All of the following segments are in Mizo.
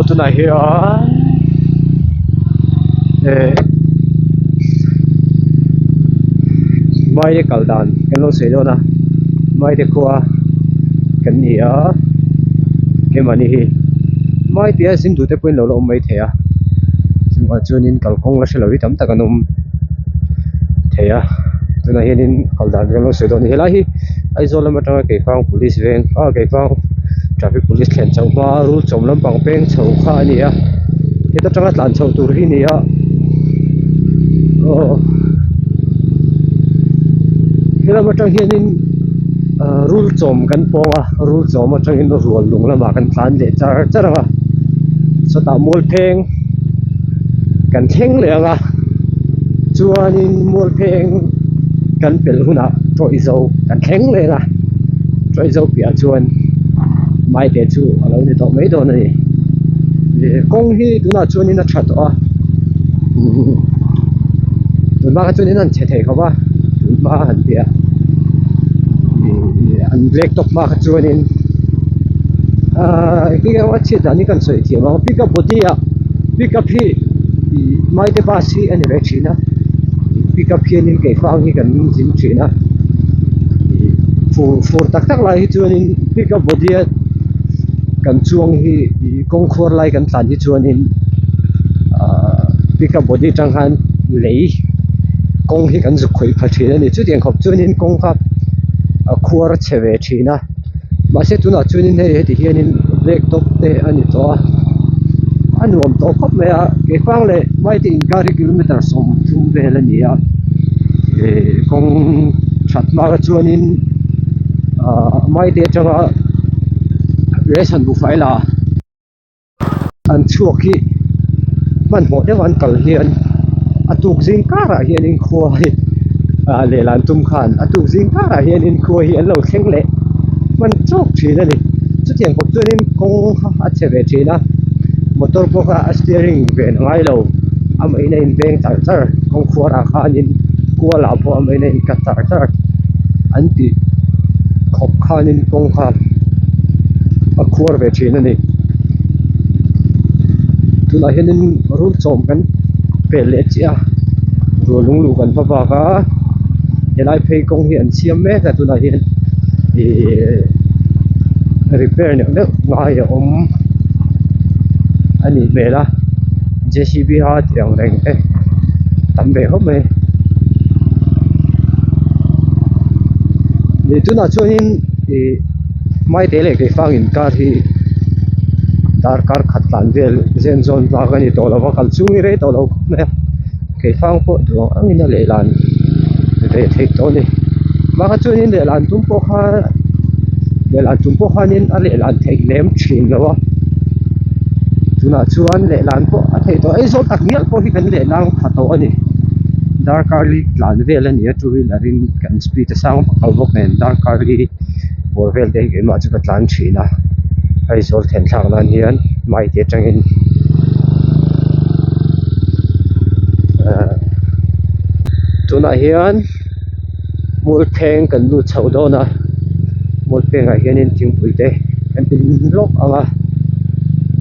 tunah hian eh Maite kal dan kan lo sawi dawn a Maite khua kan ni a keimahni hi Maite a zin duh te pawhin lo la awm maithei a chungah chuanin kalkawng la hre lo hi tam tak an awm thei a tunah hianin kal dan kan lo sawi dawn a ni helai hi Aizawl lam atanga Keifang police veng ah Keifang traffic police thlen chhoh hma rul chawm lampang peng chho kha a ni a heta tanga tlan chhoh tur hi a ni a aw helam atang hianin ah rul chawm kan pawng a rul chawm atangin rual lung lamah kan tlan leh char char ang a sawtah mual pheng kan thleng leh ang a chuanin mual pheng kan pelh hunah tawih zo kan thleng leh ang a tawih zo piahah chuan maite chu a lo ni tawh mai dawn a ni ih kawng hi tunah chuanin a tha tawh a tunhma kha chuanin an chhe thei khawp a tunhma han tih a ih an black top hma kha chuanin ahh engtin nge a chhiat dan hi ka han sawi thiam ang pickup body ah pickup hi ih maite bus hi a ni ve thin a pickup hianin keifang hi kan zin thin a ih fur fur tak tak lai hi chuanin pickup body a kan chuang hi ih kawng khuar lai kan tlan hi chuanin ahh pickup body atang khan lei kawng hi kan zuk khawih pha thin a ni chutiang khawp chuanin kawng kha a khuar chhe ve thin a mahse tunah chuanin hei heti hianin black top te a ni tawh a a nuam tawh khawp mai a keifang leh maite inkar hi kilometer 30 vel a ni a ih kawng that hma kha chuanin ahh maite atanga ration buhfai la an chhuak hi hmanhmawh deuh an kal hian a tuk zing karah hianin khua hi ah lehlan tum khan a tuk zing karah hianin khua hi an lo thleng leh hman chawk thin a ni chutiang kawp chuanin kawng kha a chhe ve thin a motor pawh kha a steering ven a ngai lo amahin a inveng char char kawng khuarah khanin kual ah pawh amahin a inkat char char an tih khawp khanin kawng kha a khuar ve thin a ni tunah hianin rul chawm kan pel leh chiah a ruah lung luh kan hma bak a helai phei kawng hi an siam mek a tunah hian ihh repair neuh neuh ngai a awm a nih hmel a J C B a tih ang reng te tam ve khawp mai ih tunah chuanin ih hmaite leh keifang inkar hi darkar khat tlan vel zen zawn vak a ni tawh lo va kal chhung hi rei tawh lo khawp mai a keifang pawh duh ang angin a lehlan ve theih tawh a ni mahse chuanin lehlan tum pawh kha lehlan tum pawh khanin a lehlan theih lem thin lo a tunah chuan lehlan pawh a theih tawh Aizawl tak ngial pawh hi kan lehlang pha tawh a ni darkar li tlan vel a ni a two wheeler in kan speed a sang vak lo bawk nen darkar li bawr vel te hi keimah chu ka tlan thin a Aizawl thlen thlak nan hian maite atangin ahh tunah hian mualpheng kan lut chhoh dawn a mualphengah hianin thingpui te kan in lawk ang a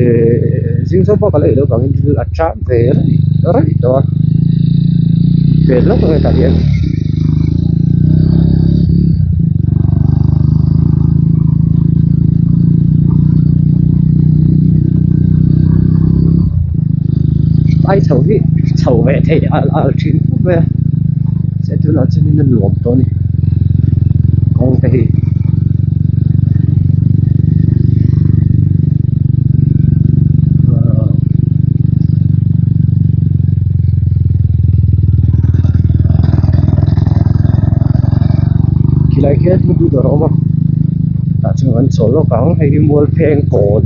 ihh zing zawk pawh ka la ei loh vangin thil a cham ve raih raih tawh a ve lawk ang hetah hian. Ai chho hi chho ve thei al al thin khawp mai a se tunah chuanin a nuam tawh a ni kawng te hi. Khilai khian hmun dawr a awm a tah chuan kan chawl lawk ang hei hi mualpheng kawn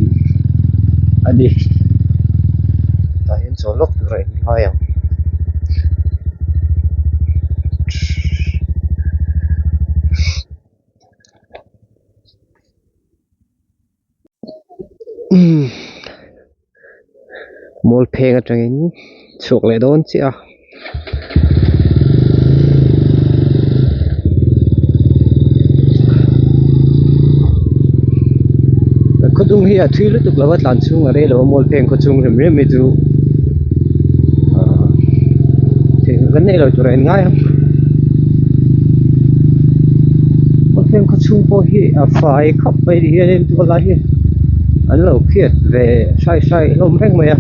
a ni tah hian chawl lawk tur a inngai ang. Mualpheng atangin chhuak leh dawn chiah a. Kan khaw Dung hi a thui lutuk lo a tlan chhung a rei lo a mual pheng khaw chhung rem rem hi chu ahh theihnghilh kan nei lo tur a in ngai ang mual pheng khaw chhung pawh hi a fai khawp mai ti hian in tual lai hi an lo phiat ve hrai hrai hlawm reng mai a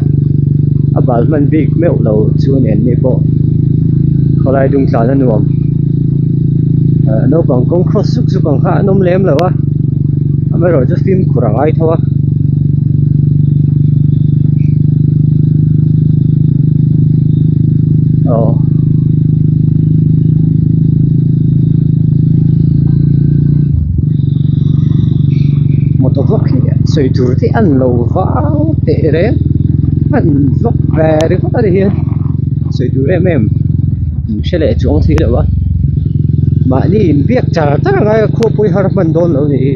a bal hman bik meuh lo chu a ni an ni pawh khawlai dung tlan a nuam ahh naupang kawng cross zuk zuk ang kha an awm lem lo a amaherawhchu fimkhur a ngai tho a. Aw. Motor vlog hi sawi tur te an lo vang teh reng an vlog ve ringawt a ni hian sawi tur em em in hre leh chuang si lo a mahni inbiak char char a ngai a khua pawh hi har hman dawn lo ni hi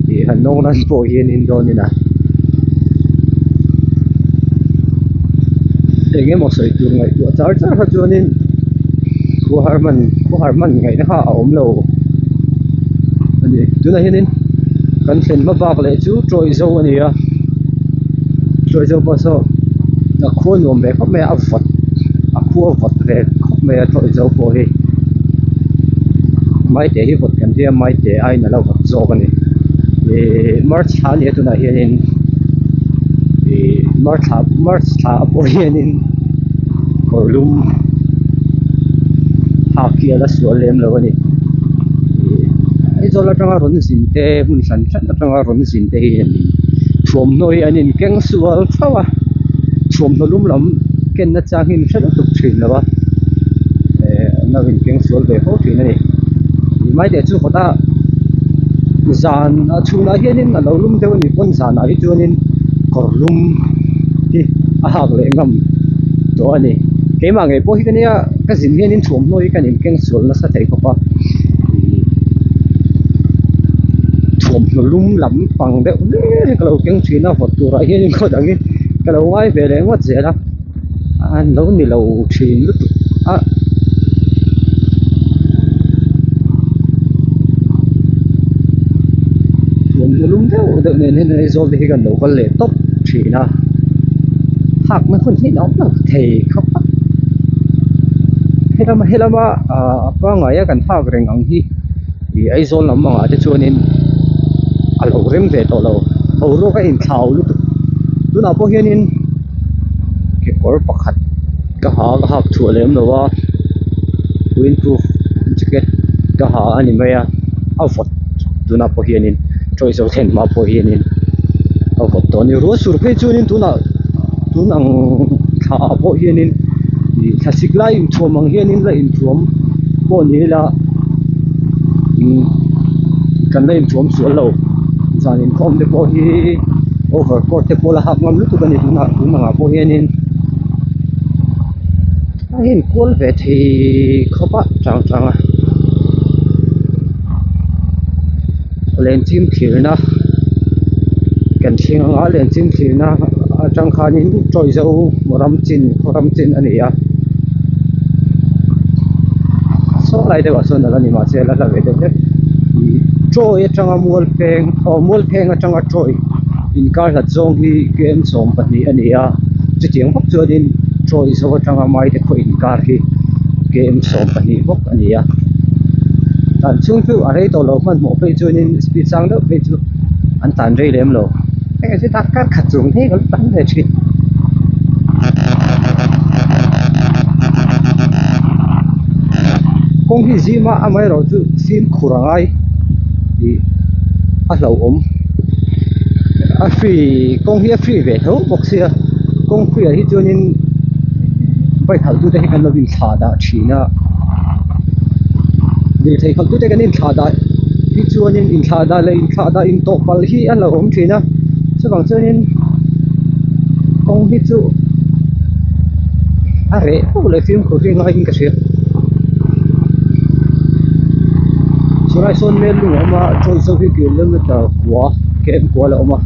tih han nawng nan pawh hian in dawn in a eng emaw sawi tur ngaihtuah char char kha chuanin khua har hman khua har hman ngaihna kha a awm lo a ni tunah hianin kan thlen hma bak leh chu tawih zo a ni a tawih zo pawh saw a khua nuam ve khawp mai a a vawt a khua vawt ve khawp mai a tawih zo pawh hi maite hi vawt kan tia maite aiin a lo vawt zawk a ni ihh march thla a ni a tunah hianin ihh march thla march thla ah pawh hianin kawr lum hak hi a la sual lem lo a ni ihh Aizawl atanga rawn zin te hmun hran hran atanga rawn zin te hi thuamhnaw hi an inkeng sual thauh a thuamhnaw lum lam ken na chang hi an hre lutuk thin lo a eh an lo inkeng sual ve fo thin a ni maite chu kawt a zan a chhunah hianin a lo lum deuh a nih pawn zanah hi chuanin kawr lum hi a hak leh ngam tawh a ni keimah ngei pawh hi ka nia ka zin hianin thuamhnaw hi kan inkeng sual nasa thei khawp a thuamhnaw lum lam pang deuh hlir hi ka lo keng thin a vawt turah hianin khaw dangin ka lo ngai ve leh ngawt zel a an lo ni lo thin lutuk a. Thuamhnaw lum deuh deuh nen hian Aizawl te hi kan lo kal leh tawp thin a hakna hun hi a awm lo thei khawp a helama helama ahh pangngaia kan hak reng ang hi ih Aizawl lam angah te chuanin a lo rem ve tawh lo boruak a inthlau lutuk tunah pawh hianin kekawr pakhat ka ha ka hak chhuah lem lo a windproof jacket ka ha a ni mai a a vawt tunah pawh hianin tawih zo thlen hma pawh hianin a vawt tawh a ni ruah sur phei chuanin tunah tun ang thla ah pawh hianin ih thlasik lai inthuam ang hianin la inthuam pawh ni ila umm kan la inthuam sual lo zan inkhawm te pawh hi over coat te pawh la hak ngam lutuk a ni tunah tun angah pawh hianin a inkual ve thei khawp a chang chang a lenchim thlirna kan thleng anga lenchim thlirna atang khanin tawih zo ram chin khaw ram chin a ni a saw lai deuhah sawn a la ni mahse a la hla ve deuh hlek ih chawi atanga mual pheng aw mual pheng atanga chawi inkar hlat zawng hi kem 12 a ni a chutiang bawk chuanin chawi zo atanga maite khaw inkar hi kem 12 bawk a ni a tlan chhung chu a rei tawh lo hmanhmawh phei chuanin speed sang deuh phei chu an tlan rei lem lo heng hi chu darkar khat chung phei ka lo tlan ve thin. Kawng hi zima amaherawhchu fimkhur a ngai tih a hlauhawm a free kawng hi a free ve tho bawk sia kawng free ah hi chuanin bike khalh tute hi kan lo inthlah dah thin a lirthei khalh tute kan inthlah dah hi chuanin inthlah dah leh inthlah dah intawh palh hi a hlauhawm thin a chuvang chuanin kawng hi chu a reh deuh leh fimkhur hi ngaiin ka hria chulai sawn mel lung a awm a chawi zo hi kilometer kua kem kual a awm a.